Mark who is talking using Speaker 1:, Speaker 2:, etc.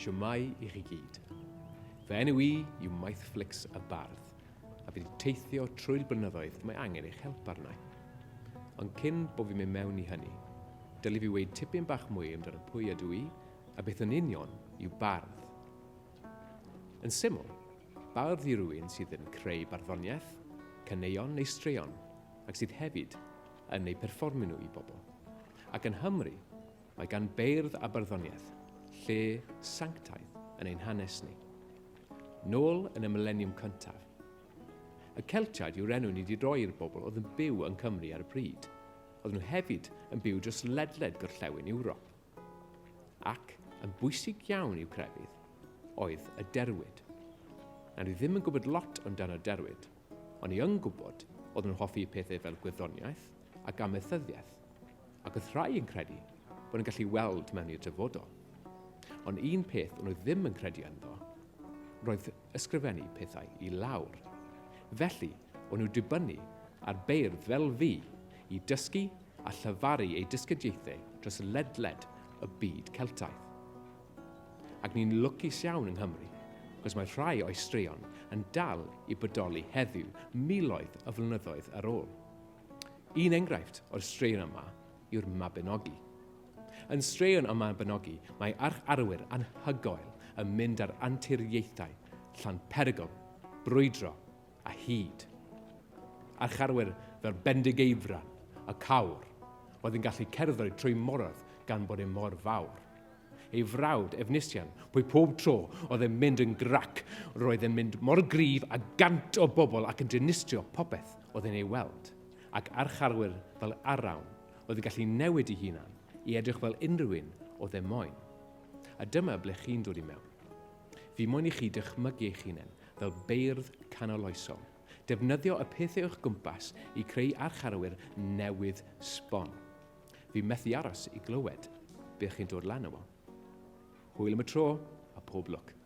Speaker 1: Shwmae i chi gyd. Fy enw i yw Maethflix y Bardd, a fi wedi teithio trwy'r blynyddoedd mae angen eich help arna i. Ond cyn bo fi'n mynd mewn i hynny, dylai fi weud tipyn bach mwy amdano pwy ydw i a beth yn union yw bardd. Yn syml, bardd yw rhywun sydd yn creu barddoniaeth, caneuon neu straeon, ac sydd hefyd yn eu perfformio nhw i bobl. Ac yn Nghymru, Mae gan beirdd a barddoniaeth lle sanctaidd yn ein hanes ni. Nôl yn y mileniwm cyntaf. Y Celtiaid yw'r enw ni wedi roi i'r bobl oedd yn byw yng Nghymru ar y pryd. Oedden nhw hefyd yn byw dros ledled gorllewin Ewrop. Ac, yn bwysig iawn i'w crefydd, oedd y derwyd. Nawr, ni ddim yn gwybod lot amdano'r derwyd, ond ni yn gwybod oedden nhw'n hoffi pethau fel gwyddoniaeth ac amaethyddiaeth. Ac oedd rhai yn credu bod nhw'n gallu weld mewn i'r dyfodol. Ond un peth o'n nhw ddim yn credu ynddo, roedd ysgrifennu pethau i lawr. Felly, o'n nhw dibynnu ar beirdd fel fi i dysgu a llefaru eu dysgediaethau dros ledled y byd Celtaidd. Ac ni'n lwcus iawn yng Nghymru, cos mae rhai o'i straeon yn dal i bodoli heddiw miloedd o flynyddoedd ar ôl. Un enghraifft o'r straeon yma yw'r Mabinogi. Yn straeon y Mabinogi mae arch-arwyr anhygoel yn mynd ar anturiaethau llawn perygl, brwydro a hud. Archarwyr fel Bendigeidfran y cawr oedd yn gallu cerdded trwy moroedd gan bod e mor fawr. Ei frawd, Efnisian, pwy pob tro oedd e'n mynd yn grac, roedd e'n mynd mor gryf a gant o bobl ac yn dinistrio popeth oedd e'n ei weld, ac archarwyr fel Arawn oedd yn gallu newid ei hunan i edrych fel unrhyw un oedd e moyn. A dyma ble chi'n dod i mewn. Fi moyn i chi dychmygu eich hunain fel beirdd canoloesol, defnyddio y pethau o'ch gwmpas i creu archarwyr newydd sbon. Fi methu aros i glywed be chi'n dod lan efo. Hwyl am y tro, a pob lwc.